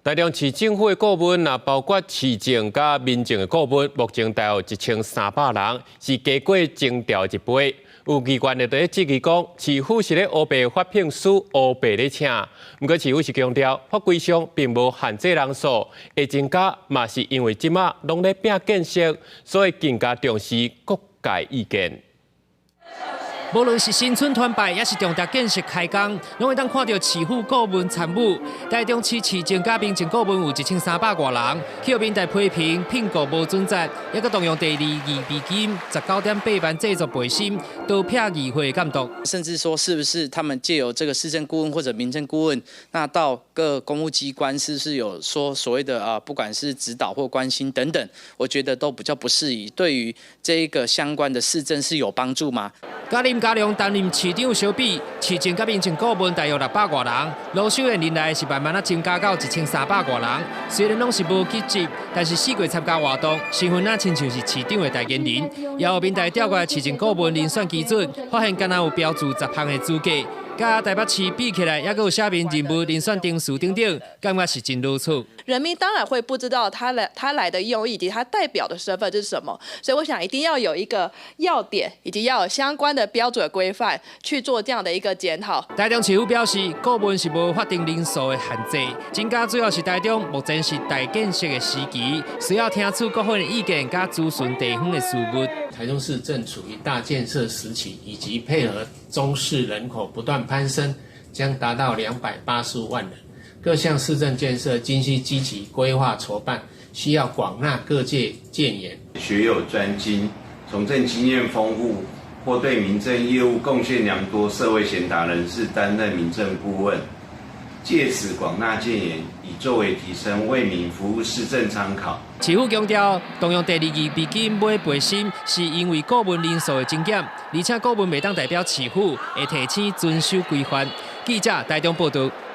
台中市政府的顧問，若包括市政佮民政的顧問，目前大約1300人，是加過徵調一倍。有議員就佇咧質疑講，市府是咧烏白發聘書，烏白咧請。毋過市府是強調，法規上並無限制人數，會增加嘛是因為這馬攏咧拼建設，所以更加重視各界意見。無論是新春團拜，抑是重大建設開工，攏會當看著市府顧問參與。台中市市政佮民政顧問有1300外人，去予民代批評聘僱無準則，抑閣動用第二預備金19.8萬製作背心，刀劈議會監督。甚至說，是不是他們借由這個市政顧問或者民政顧問，那到各公務機關，是不是有說所謂的啊，不管是指導或關心等等，我覺得都比較不適宜。對於這一個相關的市政是有幫助嗎？佮林佳龍擔任市長相比，市政佮民政顧問大約600外人，盧秀燕任內是慢慢仔增加到1300外人。雖然攏是無給職，但是四月參加活動，身份若親像是市長的代言人。也予民代調過市政顧問遴選基準，發現敢若有標註10項的資格，佮台北市比起來，抑閣有寫明人物遴選程序等等，感覺是真囉嗦。人民當然會不知道他來的用意以及他代表的身份是什麼，所以我想一定要有一個要點，以及要有相關的標準規範去做這樣的一個檢討。台中市府表示，顧問是無法定人數的限制，增加主要是台中目前是大建設的時期，需要聽取各方的意見，佮諮詢地方的事務。台中市正處於大建設時期，以及配合中市人口不斷攀升，將達到285萬人。各項市政建設均需積極規劃籌辦，需要廣納各界建言。學有專精、從政經驗豐富或對民政業務貢獻良多社會賢達人士擔任民政顧問，借此廣納建言，以作為提升為民服務市政參考。市府強調，動用第二預備金買背心，是因為顧問人數的增減，而且顧問袂當代表市府，會提醒遵守規範。記者台中報道。